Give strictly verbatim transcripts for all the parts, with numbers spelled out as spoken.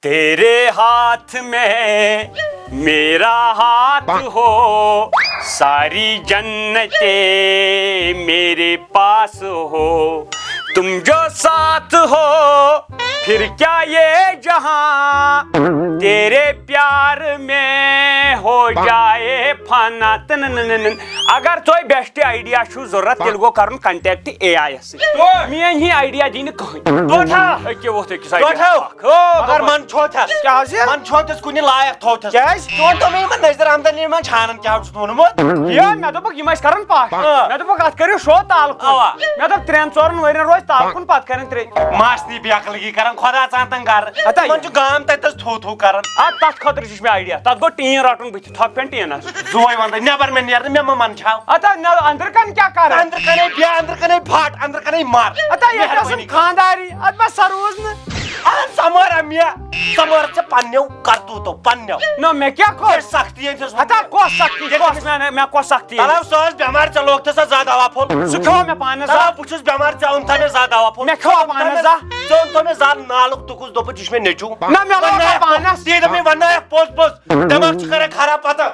تیرے ہاتھ میں میرا ہاتھ ہو، ساری جنتیں میرے پاس ہو، تم جو ساتھ ہو، پھر کیا یہ جہاں تیرے پیار میں ہو جائے فنا۔ تن-، نن-، نن-، نن۔ اگر تۄہہِ بیسٹ آیڈیا چھُو ضروٗرت، تیٚلہِ گوٚو کرُن کنٹیکٹ اے آی یس سۭتۍ۔ میٲنۍ ہی آیڈیا دی نہٕ کٕہٕنۍ۔ ٹوٹھا۔ أکہِ ووٚتھ أکِس آیڈیا۔ ٹوٹھا۔ اکھ۔ ہو، مگر بگوس۔ من چھوتھس۔ کیٛاہ حظ یہِ؟ من چھوتھس کُنہِ لایق تھوتھس۔ کیٛازِ؟ ژٕ وَن تو مےٚ یِمن نذیر احمدن یِمن چھانن کیٛاہ چھُتھ ووٚنمُت؟ یہِ، مےٚ دوٚپُکھ یِم ٲسۍ کران پَش۔ آ۔ مےٚ دوٚپُکھ اَتھ کٔرِو شو تعلق۔ اَوا۔ مےٚ دوٚپ ترٛٮ۪ن ژورن ؤرین روزِ تعلقن، پتہٕ کرن ترٛےٚ۔ ماسنی بیکلگی کران خۄدا ژانتن گرٕ۔ ہتا یِمن یہِ۔ چھُ گام تتہِ تھَس تھوٚو تھوٚو کران۔ آ، تتھ خٲطرٕ چھُ مےٚ آیڈیا۔ تتھ گوٚو ٹیٖن رٹُن بٕتھِ، تھۄکھ پٮ۪ن ٹیٖنس۔ زُوے ونتہٕ، نٮ۪بر مےٚ نیرنہٕ، مےٚ مہ منٛدچھاو۔ ہتا نہ، أنٛدرٕ کن کیٛاہ کران؟ أنٛدرٕ کنے بیٚہہ، أنٛدرٕ کنے پھٹ، أنٛدرٕ کنے مر۔ ہتا ییٚتہِ ٲسٕم مہربٲنی۔ خانٛداری، اتھ ما سروٗز نہٕ؟ اہن سمورا مےٚ، سمورا ژےٚ پننیو کرتوٗتو، پننیو۔ نہ، مےٚ کیٛاہ کوٚر؟ ژےٚ سختی أنۍ چھَس ہتا وُنہِ۔ کۄس سختی؟ ییٚلہِ کۄس؟ مےٚ، مےٚ کۄس سختی؟ تلو سُہ ٲس بٮ۪مار، ژےٚ لوگ تھَس ژےٚ زا دوا پھوٚل۔ سُہ کھیوٚو مےٚ پانس سا۔ تلو بہٕ چھُس بٮ۪مار، ژےٚ اوٚن تھا مےٚ زا دوا پھوٚل۔ مےٚ کھیوٚو پانس زا۔ ژےٚ اوٚن تھا مےٚ زا نالُک تُکُس، دوٚپُتھ یہِ چھُ مےٚ نیٚچوٗ۔ نہ، مےٚ لوگ پانس۔ تی دوٚپ مےٚ وننایکھ پوٚز پوٚز۔ دٮ۪ماغ چھُ کران خراب پتہٕ۔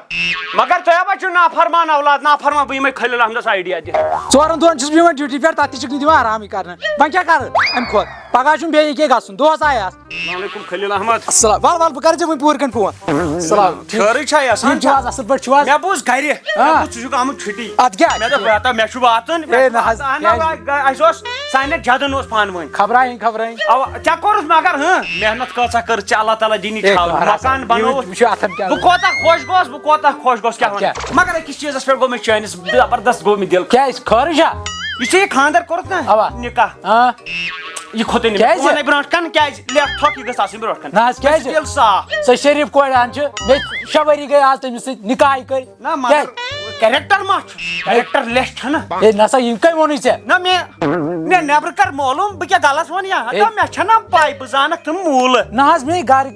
مگر تۄہہِ ہا چھُو نافرمان اولاد، نافرمان، بہٕ یِمے خلیل احمدس آیڈیا دِتھ۔ ژورن دۄہن چھُس بہٕ یِوان ڈیوٹی پٮ۪ٹھ، تتھ تہِ چھِکھ نہٕ دِوان آرامٕے کرنہٕ۔ وۄنۍ کیٛاہ کرٕ امہِ کھۄتہٕ؟ پگاہ چھُم بیٚیہِ ییٚکیٛاہ گژھُن، دۄہس آیاس۔ السلام علیکم خلیل احمد۔ السلام، ول ول، بہٕ کرٕ ژےٚ وۄنۍ پوٗرٕ کنفرم۔ السلام، ٹھیٖک۔ خٲرٕے چھا یژھان ٹھیٖک چھُو چھا؟ حظ، اصٕل پٲٹھۍ چھُو حظ؟ مےٚ بوٗز گرِ، آ۔ مےٚ بوٗز ژٕ چھُکھ آمُت چھُٹی۔ ادٕ کیٛاہ؟ مےٚ دوٚپ، ہتا، مےٚ چھُ واتُن۔ ہے، نہ حظ، اہن حظ، کیٛازِ؟ آ، اسہِ اوس، سانٮ۪ن جدن اوس پانہٕ ؤنۍ۔ خبرا ہٕنۍ، خبرا ہٕنۍ۔ اوا، ژےٚ کوٚرُتھ مگر، ہاں، محنت کۭژاہ کٔر ژےٚ، اللہ تعالیٰ دِنی ہے، چھاونہٕ۔ خبر حظ، مکان یہِ بنووُتھ۔ وٕچھ، وٕچھ اَتھن کیٛاہ بہٕ کوٗتاہ خۄش گوس، بہٕ کوٗتاہ خۄش گوس، کیٛاہ اَدٕ وَنہٕ؟ کیٛاہ؟ مگر أکِس چیٖزس پٮ۪ٹھ گوٚو مےٚ چٲنِس زبردست گوٚو مےٚ دِل۔ کیٛازِ؟ خٲرٕے چھا؟ یُس ژےٚ یہِ خانٛدر کوٚرُتھ نا، اوا۔ نکاح۔ آ۔ یہِ کھوٚتُے نہٕ مےٚ۔ کیٛازِ؟ ژٕ وَنَے برونٛٹھ کَنہِ کیٛازِ؟ لیکھ تھۄکھ، یہِ گٔژھ آسٕنۍ برونٛٹھ کَنہِ۔ نہ حظ، مےٚ چھِ کیٛازِ؟ دِل صاف۔ سۄ شریٖف کورِ ہن چھِ، مےٚ شےٚ ؤری گٔے آز تٔمِس سۭتۍ نِکاحٕے کٔرۍ۔ نہ، مگر کیٛازِ؟ کیریکٹر ما چھُ؟ کیریکٹر لیس چھَنہ۔ ہے، نہ سا، یِم کٔمۍ ووٚنُے ژےٚ؟ نہ، مےٚ، مےٚ نٮ۪برٕ کَر معلوٗم، بہٕ کیٛاہ غلط وَنہٕ یا؟ ہے۔ ہتا، مےٚ چھَنہ پَے، بہٕ زانَکھ تِم موٗلہٕ۔ نہ حظ، مےٚ گَرِ،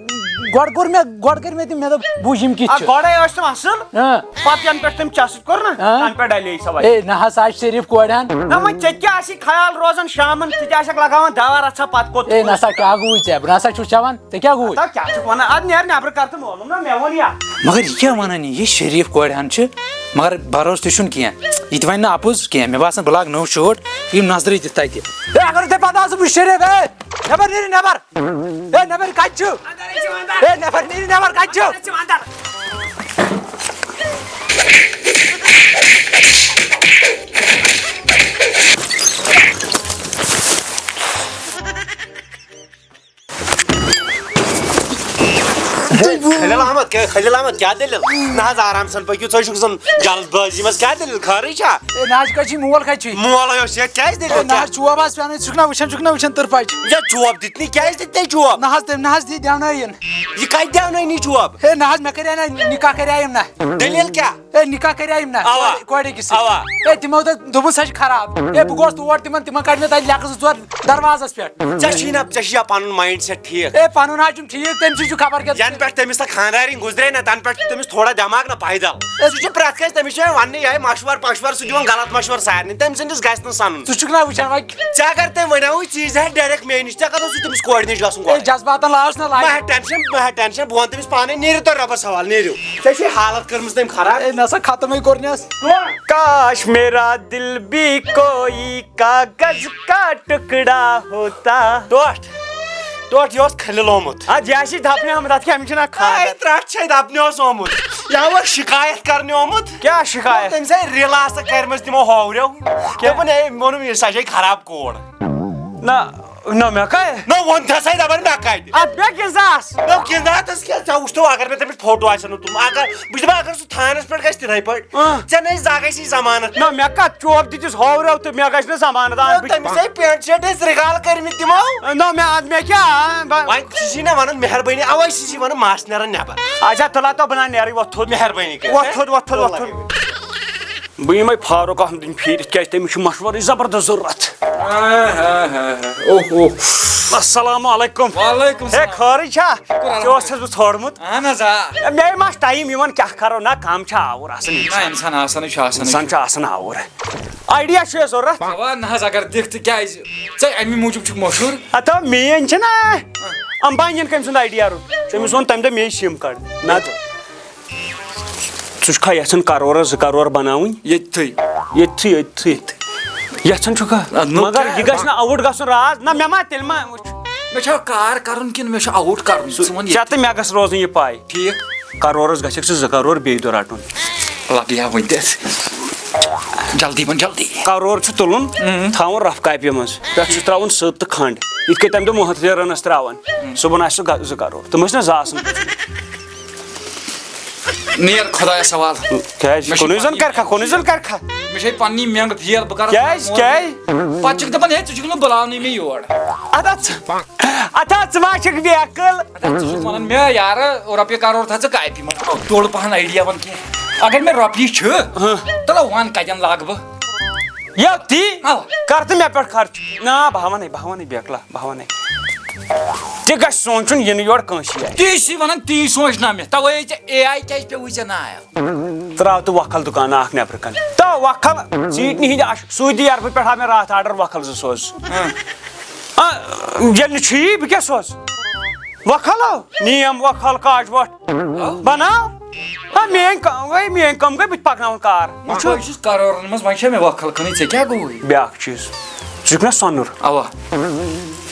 گۄڈٕ کوٚر مےٚ، گۄڈٕ کٔرۍ مےٚ تِم، مےٚ دوٚپ، بوٗزِم کِتھ آ، چھِ۔ گۄڈَے ٲسۍ تِم اَصٕل، ہاں۔ پَتہٕ یَنہٕ پٮ۪ٹھ تٔمۍ ژےٚ سۭتۍ کوٚر نہ، ہاں۔ تَنہٕ پٮ۪ٹھ ڈَلے سۄ وَتہِ۔ ہے، نہ حظ، سُہ حظ چھِ شریٖف کورِ ہن۔ نہ، وۄنۍ ژےٚ کیٛاہ آسی خیال روزان شامَن، ژٕ کیٛاہ چھَکھ لَگاوان دَوا رَژھا پَتہٕ کوٚت؟ ہے، نہ سا، کیٛاہ گوٚوُے ژےٚ؟ بہٕ نہ سا چھُس چٮ۪وان۔ ژےٚ کیٛاہ گوٚوُے؟ ہتا کیٛاہ چھُکھ وَنان؟ اَدٕ نیر نٮ۪برٕ کَر تہٕ معلوٗم نا، مےٚ ووٚن یا۔ مگر یہِ کیٛاہ وَنان یہِ؟ یہِ شریٖف کورِ ہن چھِ، مگر بھروسہٕ تہِ چھُنہٕ کینٛہہ۔ یہِ تہِ وَنہِ نہٕ اَپُز کینٛہہ۔ مےٚ باسان بہٕ لاگہٕ نٔو شٲٹ، یِم نظرٕے دِتھ تَتہِ۔ ہے، اگر تۄہہِ پَتہ آسہٕ بہٕ شریٖف، ہے، نٮ۪بر نیٖرِو نٮ۪بر۔ ہے، نٮ۪بر کَتہِ چھُو؟ ہے، نٮ۪بر نیٖرِو نٮ۪بر، کَتہِ چھُو؟ خلیل احمد، کیٛاہ، خلیل احمد، کیٛاہ دٔلیٖل؟ نہ حظ، آرام سان پٔکِو، ژٕ چھُکھ زَن جلد بٲزی منٛز، کیٛاہ دٔلیٖل؟ خٲرٕے چھا؟ ہے، نہ حظ، کَتہِ چھِ مول کَتہِ چھُے؟ مول ہے اوس ییٚتہِ، کیٛازِ دٔلیٖل ہے، نہ کیٛاہ؟ حظ، چوب حظ پٮ۪نَے، ژٕ چھُکھ نہ وٕچھان، ژٕ چھُکھ نہ وٕچھان تٕرپاچ۔ یہِ چوب دِتنٕے، کیٛازِ دِتۍ تۄہہِ چوب؟ نہ حظ، تٔمۍ نہ حظ دی دیونٲیِن۔ یہِ کَتہِ دیونٲیِن یہِ چوب؟ ہے، نہ حظ، مےٚ کَرے نہ نِکاح کَرے أمۍ نہ۔ دٔلیٖل کیٛاہ؟ ہے، نکاح کریایم نہ اوا۔ کورِ أکِس سۭتۍ۔ اوا۔ ہے، تِمو دوٚپ، دوٚپُن سۄ چھِ خراب۔ ہے، بہٕ گوس تور تِمن، تِمن کڑِ مےٚ تتہِ لیٚکہٕ زٕ ژور دروازس پٮ۪ٹھ۔ ژےٚ چھُے نہ، ژےٚ چھُے یا پنُن مایِنڈ سیٹ ٹھیٖک؟ ہے، پنُن حظ چھُم ٹھیٖک، تٔمۍ سٕے چھُ خبر کیٛاہ۔ ینہٕ پٮ۪ٹھ تٔمِس سۄ خانٛدارِنۍ گُزرے نہ، تنہٕ پٮ۪ٹھ چھُ تٔمِس تھوڑا دٮ۪ماغ نہ پیدل۔ ہے، سُہ چھُ پرٛٮ۪تھ کٲنٛسہِ، تٔمِس چھُ یِوان وننہٕ، یِہوٚے مشورٕ پشورٕ، سُہ دِوان غلط مشورٕ سارنٕے، تٔمۍ سٕنٛدِس گژھِ نہٕ سنُن۔ ژٕ چھُکھ نہ وٕچھان وۄنۍ؟ ژےٚ اگر تٔمۍ ونیاوُے، ژٕ ییٖزِ ہا ڈایریکٹ مے نِش، ژےٚ کتھ اوسُے تٔمِس کورِ نِش گژھُن ہے، گۄڈٕ؟ جذباتن لاوُس نہ لایِو۔ مہ ہےٚ ٹینشن، مہ ہےٚ ٹینشن، بہٕ ونہٕ تٔمِس پانے، نیٖرِو تُہۍ رۄبس حوالہٕ، نیٖرِو۔ ژےٚ چھے حالت کٔرمٕژ تٔمۍ خراب۔ ہے، نسا ختمٕے کوٚرنس۔ کاش میرا دل بھی کوئی کاغذ کا ٹکڑا ہوتا۔ ٹوٹھ، ٹوٹھ، یہِ اوس کھٔلِل آمُت۔ ادٕ یہِ آسی دپنہِ آمُت، اتھ کیٛاہ، أمِس چھِنہ خانٛدر۔ ہے، ترٛٹھ چھے دپنہِ اوس آمُت۔ یہِ اوس شکایت کرنہِ آمُت۔ کیٛاہ شکایت؟ تٔمۍ سا ریٖلہٕ آسہٕ کرِمژ تِمو ہوریو۔ کیٛاہ؟ دوٚپُن، ہے، ووٚنُم، یہِ سۄ چھے خراب کوٗر۔ نہ، نہ، مےٚ کَتہِ؟ نہ، وۄنۍ تہِ ہسا دَپان مےٚ کَتہِ؟ اَتھ مےٚ کِس دَس؟ نہ، کِس دَس کیٛاہ؟ ژےٚ وٕچھتو، اگر مےٚ تٔمِس فوٹو آسہِ نہٕ تُلمُت، اگر بہٕ چھُس دَپان، اگر سُہ تھانَس پٮ۪ٹھ گژھِ تِتھَے پٲٹھۍ، اۭں۔ ژےٚ نَے زا گژھی ضمانت۔ نہ، مےٚ کَتھ چوب دِتِس ہووریو تہٕ مےٚ گژھِ نہٕ ضمانت۔ آ، نہ، بہٕ تٔمِس ہے پینٹ شٲٹ ٲسۍ رِگال کٔرمٕتۍ تِمو۔ نہ، مےٚ اَدٕ مےٚ کیٛاہ؟ آ، بہٕ وۄنۍ ژٕ چھی نہ وَنان مہربٲنی، اَوَے چھِ یہِ وَنان مَس نیران نٮ۪بَر۔ اچھا، تُلہ تو بہٕ نہ نیرٕے، وۄتھ تھوٚد۔ مہربٲنی کٔرِتھ، وۄتھ ہہ؟ تھوٚد، وۄتھ تھوٚد، وۄتھ تھوٚد۔ بہٕ یِمَے فاروق احمدٕنۍ پھیٖرِتھ، کیٛازِ تٔمِس چھُ مَشوَرٕچ زبردست ضروٗرت۔ ہا، ہا، ہا، ہا۔ اوہ، اوہ۔ السلام علیکم۔ وعلیکم ہے، السلام۔ خٲرٕے چھا؟ شُکُر الحمدللہ۔ ژےٚ اوسُس بہٕ ژھانٛڈمُت۔ اہن حظ، آ۔ ہے، مےٚ ما چھُ ٹایم یِوان، کیٛاہ کَرو؟ نہ، کَم چھا آوُر آسان نہ، اِنسان۔ اِنسان آسانٕے چھُ آسان۔ اِنسان چھُ آسان آوُر۔ آیڈیا چھُ یہِ ضروٗرت۔ اَوا، نہ حظ، اگر دِکھ تہٕ کیٛازِ؟ ژےٚ اَمی موٗجوٗب چھُکھ مشہوٗر۔ ہَتو، میٛٲنۍ چھِنہ۔ امبانین کٔمۍ سُنٛد آیڈیا روٚٹ؟ تٔمِس ووٚن تمہِ دۄہ مے سِم کڑ۔ نتہٕ ژٕ چھُکھا یژھان کرورس زٕ کرور بناوٕنۍ؟ ییٚتھٕے۔ ییٚتھٕے، ییٚتھٕے۔ یژھان چھُکھا؟ آ، نو مگر کیٛاہ؟ یہِ گژھِ نہٕ آوُٹ گژھُن راز۔ نہ، مےٚ ما، تیٚلہِ ما وٕچھ۔ مےٚ چھا کار کرُن کِنہٕ مےٚ چھُ آوُٹ کرُن؟ ژٕ وَن یہِ۔ ژےٚ تہٕ مےٚ گژھِ روزٕنۍ یہِ پاے۔ ٹھیٖک۔ کرورس گژھکھ ژٕ زٕ کرور بیٚیہِ دۄہ رٹُن۔ لگیا وۄنۍ تہِ۔ جلدی وَن، جلدی۔ کرور چھُ تُلُن، تھاوُن رف کاپہِ منٛز۔ پٮ۪ٹھ چھُس ترٛاوُن سٔت تہٕ کھنٛڈ۔ یِتھ کٔنۍ تَمہِ دۄہ محمد رنس ترٛاوان۔ صُبحن آسہِ سُہ گہ-، زٕ کرور۔ تِم ٲسۍ نہ زٕ آسان۔ نیر خۄدایَس حوالہٕ۔ کیٛازِ؟ مےٚ چھِ کُنُے زوٚن پننی کرکھا، کُنُے زوٚن کرکھا۔ مےٚ چھے پننی مٮ۪نٛگ فیل، بہٕ کرٕ کیٛازِ؟ کیٛازِ؟ پتہٕ چھِکھ دَپان، "ہے، ژٕ چھُکھ نہٕ بُلاونٕے مےٚ یور۔" اَدٕ ہا ژٕ، اَدٕ ہا ژٕ ما چھَکھ بیقٕل؟ اَدٕ ہا ژٕ چھُکھ وَنان مےٚ، یارٕ، رۄپیہِ کرور تھاو ژٕ کاپی منٛز۔ توٚڑ پَہَن آیڈیا وَن کینٛہہ۔ اگر مےٚ رۄپیہِ چھِ، ہاں۔ تَلہٕ وَن کَتٮ۪ن لاگہٕ بہٕ؟ یو تی؟ اَوا۔ کر تہٕ مےٚ پٮ۪ٹھ خرچ۔ نہ، بہٕ ہا وَنَے، بہٕ ہا وَنَے بیقلا، بہٕ ہا وَنَے۔ تہِ گژھِ سونٛچُن، یہِ نہٕ یورٕ کٲنٛسی آسہِ۔ تی چھِ وَنان، تی سونٛچ نہ مےٚ۔ تَوَے ژےٚ اے آی کیٛازِ پیوٚوُے ژےٚ نایَل؟ ترٛاو تہٕ وۄکھل دُکان اکھ نٮ۪برٕ کَنہِ۔ تہٕ وۄکھل ژیٖٹنہِ ہِنٛدِ اَش-، سعودی عربہٕ پٮ۪ٹھ آو مےٚ راتھ آرڈر وۄکھل زٕ سوز۔ ہاں۔ آ، ییٚلہِ نہٕ چھُیی، بہٕ کیٛاہ سوز؟ وۄکھل ہو؟ نیم وۄکھل کاج وۄٹھ۔ بناو۔ ہا، میٲنۍ کٲم گٔے، میٲنۍ کٲم گٔے، بہٕ تہِ پکناوُن کار۔ وٕچھِو۔ بہٕ چھُس کرورن منٛز، وۄنۍ چھا مےٚ وۄکھل کٕنٕنۍ، ژےٚ کیٛاہ گوٚوُے؟ بیٛاکھ چیٖز۔ ژٕ چھُکھ نا سۄنُر؟ اوا۔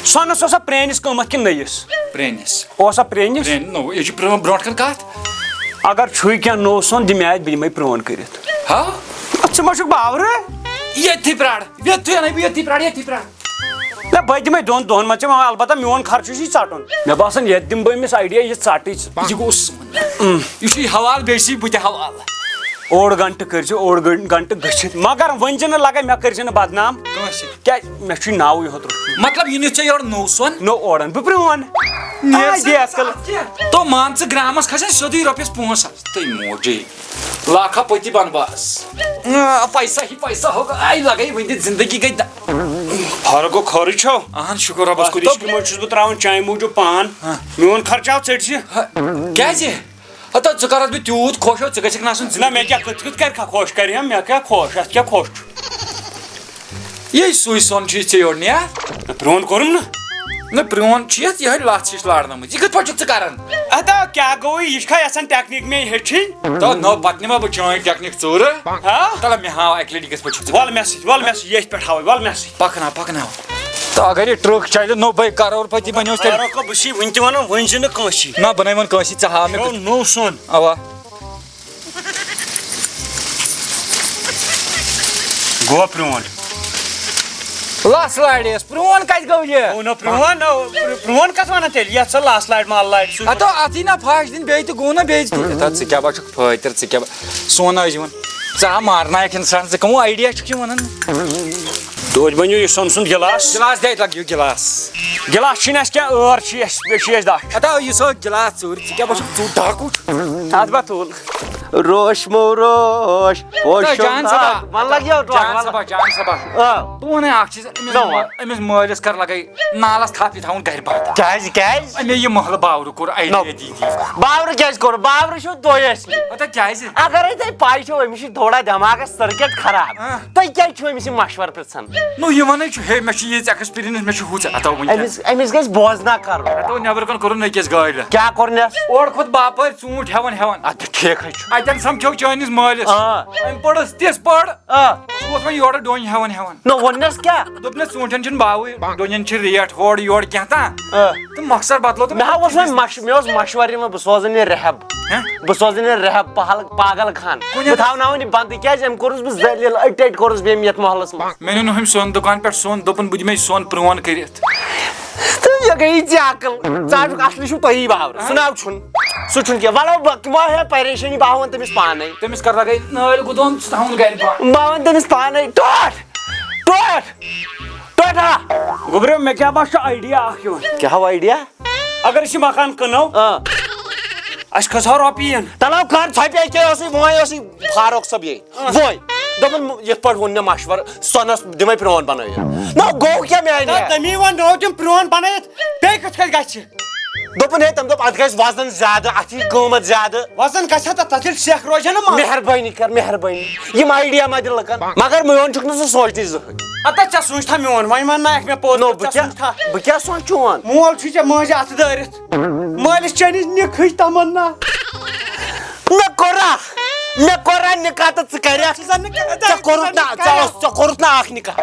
سۄنَس اوسا پرٛٲنِس قۭمَتھ کِنہٕ نٔیِس؟ پرٛٲنِس۔ اوسا پرٛٲنِس؟ پرٛٲنۍ، نوٚو، یہِ چھُ پرٛٲنۍ برونٛٹھ کَنہِ کَتھ۔ اگر چھُے کینٛہہ نوٚو سۄن، دِ مےٚ اَتہِ، بہٕ دِمَے پرٛون کٔرِتھ۔ ہا؟ ژٕ ما چھُکھ باورٕ؟ ییٚتھی پرٛار، ییٚتھی اَنَے بہٕ، ییٚتھی پرٛار، ییٚتھی پرٛار۔ نہ، بہٕ دِمَے دۄن دۄہَن منٛز ژےٚ، وۄنۍ البتہ میون خرچہٕ چھُے ژَٹُن۔ مےٚ باسان، ییٚتہِ دِمہٕ بہٕ أمِس آیڈیا، یہِ ژَٹٕے ژٕ۔ یہِ گوٚو سون۔ یہِ چھُے حوالہٕ، بیٚیہِ چھُے بہٕ تہِ حوالہٕ۔ اوٚڑ گنٹہٕ کٔرۍ زِ، اوٚڑ گن-، گنٹہٕ گٔژھِتھ، مگر ؤنۍ زِ نہٕ لگے مےٚ کٔرۍ زِ نہٕ بدنام۔ کٲنٛسہِ؟ کیٛازِ؟ مےٚ چھُے ناوٕے ہوت روٚٹمُت۔ مطلب، یہِ نِتھ ژےٚ یورٕ نوٚو سۄن؟ نوٚو اوٚڑ اَنہٕ بہٕ پرٛون۔ نیر آ، سا بیکل۔ اَتھ کیٛاہ؟ تو مان ژٕ گرامس کھسن سیوٚدُے رۄپیس پانٛژھ ہتھ۔ تہٕ موجی۔ لاکھا پٔتی بن بس۔ آ، پیسہ ہی پیسہ ہوگا۔ آے لگے وۄنۍ دِ زندگی گٔے د-، ہر گوٚو خٲرٕے چھو؟ اہن، شُکر رۄبس کُن۔ یہِ چھُ کِمو چھُس بہٕ ترٛاوان چانہِ موٗجوٗب پان۔ ہاں۔ میون خرچاو ژٔٹۍ زِ۔ ہا، کیٛازِ؟ ہتا ژٕ کر اتھ بہٕ تیوٗت خۄش ہو، ژٕ گژھکھ نہٕ آسُن زندگی۔ نہ، مےٚ کیٛاہ، کِتھ کٔنۍ کرِ کھا خۄش؟ کرِ ہم، مےٚ کیٛاہ خۄش؟ اتھ کیٛاہ خۄش چھُ؟ یے سُے سۄن چھُے ژےٚ یورٕ نیر۔ نہ، پرٛون کوٚرُم نہ۔ نہ، پرٛون چھُ یتھ یِہوٚے لژھ ہِش لارنٲومٕژ۔ یہِ کِتھ پٲٹھۍ چھُکھ ژٕ کران؟ ہتا کیٛاہ گوٚوُے؟ یہِ چھُکھا یژھان ٹیکنیک مےٚ ہیٚچھِنۍ؟ تو نو، پتہٕ نِمہ بہٕ چٲنۍ ٹیکنیک ژوٗرٕ۔ ہا؟ تلہ مےٚ ہاو اکہِ لٹہِ، یہِ کِتھ پٲٹھۍ چھُکھ ژٕ کران؟ وَل مےٚ سۭتۍ، وَل مےٚ سۭتۍ، ییٚتھۍ پٮ۪ٹھ ہاوَے، وَل مےٚ سۭتۍ۔ پکناو، پکناو۔ تو اگر یہِ ٹرٛک چلہِ، نوٚو بے کرور پتی بنیوس تیٚلہِ۔ کرور کو بہٕ چھی وٕنہِ تہِ ونان، ؤنۍ زِ نہٕ کٲنٛسی۔ نہ، بہٕ نے وَن کٲنٛسی، ژےٚ ہاو مےٚ۔ نوٚو، نوٚو سۄن۔ اوا۔ گوٚو پرٛون۔ لَس لاڑیس، پرٛون کَتہِ گوٚو یہِ؟ او نہ، پرٛون، نہ، پرٛ-، پرٛون کَتھ وَنان تیٚلہِ؟ یَتھ سا لَس لاڑِ، مَل لاڑِ، سُہ ہتو اَتھی نہ پھاش دِنۍ، بیٚیہِ تہِ گوٚو نہ، بیٚیہِ تہِ۔ تَتھ ژٕ کیٛاہ بَچکھ فٲطر، ژٕ کیٛاہ بَ-، سون ٲسۍ یِوان۔ ژٕ ہا مارنایَکھ اِنسان، ژٕ کٕمو آیڈیا چھُکھ یہِ وَنان؟ توتہِ بَنیو یہِ سۄن سُنٛد گِلاس۔ گِلاس دے لَگ یہِ گِلاس۔ گِلاس چھِنہٕ اَسہِ کینٛہہ، ٲر چھِ اَسہِ، بیٚیہِ چھِ اَسہِ دَچھ۔ ہتا یہِ سا گِلاس ژوٗرِ، ژٕ کیٛاہ بَچکھ ژوٗر ڈاکوٗ چھُکھ؟ اَتھ بَتھ تُل۔ روشمو روش، پوشو جان صٲبا۔ ناگ۔ وَن لَگ یہِ ڈرٛاے، جان وَن لَگ۔ صٲبا، جان صٲبا۔ آ۔ بہٕ وَنَے اَکھ چیٖز، أمِس نہ مٲ-، وَن۔ أمِس مٲلِس کَر لَگَے نالَس تھَپھ، یہِ تھاوُن گَرِ بَنٛد۔ کیٛازِ، کیٛازِ؟ أمۍ یہِ محلہٕ باورٕ کوٚر اَڑِ نہ۔ ریٚتۍ دی۔ باورٕ کیٛازِ کوٚر؟ باورٕ چھُو تُہۍ ٲسمٕتۍ۔ ہتا کیٛازِ؟ اگرے تۄہہِ پَے چھو، أمِس چھِ تھوڑا دٮ۪ماغَس سٔرکِٹ خراب۔ آ۔ تُہۍ کیٛازِ چھِو أمِس یہِ مَشوَرٕ پِرٛژھان؟ نو، یہِ وَنَے چھُ، ہے، مےٚ چھِ ییٖژ ایکسپیرینس، مےٚ چھُ ہُژ۔ ہتا وۄنۍ کیٛاہ؟ أمِس، أمِس گژھِ بوزنہ کَرُن۔ ہتا نیٚبرٕ کَنہِ کوٚرُن أکِس گاڑِ۔ کیٛاہ کوٚرنَس؟ اورٕ کھوٚت باپٲرۍ ژوٗنٛٹھۍ ہٮ۪وان ہٮ۪وان۔ اَدٕ ٹھیٖکھٕے چھُ۔ اَتٮ۪ن سَمکھیوکھ چٲنِس مٲلِس۔ آ۔ أمۍ پٔرٕس تِژھ پٔر۔ آ۔ سُہ اوس وۄنۍ یورٕ ڈوٗنۍ ہٮ۪وان ہٮ۪وان۔ نہ، ووٚننَس کیٛاہ؟ دوٚپنَس، "ژوٗنٛٹھٮ۪ن چھِنہٕ باوٕے، ڈوٗنٮ۪ن چھِ ریٹ ہورٕ یورٕ کینٛہہ تام۔" آ۔ تہٕ مۄخصر بدلو تہٕ مےٚ ہا اوس وۄنۍ مَش-، مےٚ اوس مَشوَرٕ یِوان، بہٕ سوزَن یہِ ریہَب۔ ہہ؟ بہٕ سوزَن یہِ ریہَب پہل-، پاگل خان۔ کُنہِ بہٕ تھاوناوَن یہِ بنٛدٕے، کیٛازِ أمۍ کوٚرُس بہٕ ذلیل، أٹۍ أٹۍ کوٚرُس بہٕ أمۍ یَتھ محلَس منٛز۔ مےٚ نیوٗ نہٕ ہُمہِ سۄن دُکان پٮ۪ٹھ سۄن، دوٚپُن، "بہٕ دِمَے سۄن پرٛون کٔرِتھ۔" تہٕ مےٚ گٔیے ژےٚ عقل۔ ژٕ آسُکھ اَصلی چھُکھ تۄہی باورٕ۔ سُہ ناو چھُنہٕ۔ سُہ چھُنہٕ کینٛہہ۔ وَلہٕ بہٕ کَماوٕ ہا پریشٲنی، بہٕ ہاوَن تٔمِس پانَے۔ تٔمِس کَر لَگَے نٲلۍ گُدوم، ژٕ تھاوُن گَرِ بَنٛد۔ بہٕ ہاوَن تٔمِس پانَے۔ ٹوٹھ! ٹوٹھ! ٹوٹھا! گوٚبریو، مےٚ کیٛاہ باسیو آیڈیا اَکھ یِوان۔ کیٛاہ ہو آیڈیا؟ اگر أسۍ یہِ مکان کٕنو، آ۔ اَسہِ کھسہو رۄپیہِ یِن۔ تَلہٕ ہو کَر ژھۄپہِ اَکہِ ٲسٕے، وۄنۍ ٲسٕے فاروق صٲب ییٚتہِ۔ وۄنۍ دوٚپُن، یِتھ پٲٹھۍ ووٚن مےٚ مَشوَرٕ، سۄنَس دِمَے پرٛون بَنٲیِتھ۔ نہ، گوٚو کیٛاہ میٛانہِ تہٕ اَتھِ؟ تٔمی ووٚن، نو تِم پرٛون بَنٲیِتھ، بیٚیہِ کِتھ کٔنۍ گژھِ؟ دوٚپُن ہے، تٔمۍ دوٚپ، اَتھ گژھِ وزن زیادٕ، اَتھ یی قۭمتھ زیادٕ۔ وزن گژھِ ہا تَتھ، تَتھ ییٚلہِ سیٚکھ روزِ ہا نہ منٛز۔ مہربٲنی کر، مہربٲنی، یِم idea ما دِ لُکن۔ مگر مےٚ اوٚن چھُکھ نہٕ سُہ سونٛچنٕے زٕہٕنۍ۔ ہتا ژےٚ سونٛچتھا میون، وۄنۍ وَن نہ اَکھ مےٚ پوٚز نو، پٲٹھۍ، بہٕ ژےٚ کیٛاہ، سونٛچتھا؟ بہٕ کیٛاہ سونٛچہٕ چون؟ مول چھُے ژےٚ مٲنٛزِ اَتھٕ دٲرِتھ۔ مٲلِس چٲنِس نِکہٕچ تمنا۔ مےٚ کوٚرا، مےٚ کوٚرا نِکاح تہٕ ژٕ کَرٮ۪کھ؟ ژٕ زَن نہٕ کَرَکھ، ژےٚ کوٚرُتھ ژٕ زَن نہ، نہٕ ژےٚ اوس، کَرَکھ۔ ژےٚ کوٚرُتھ نہ اَکھ نِکاح؟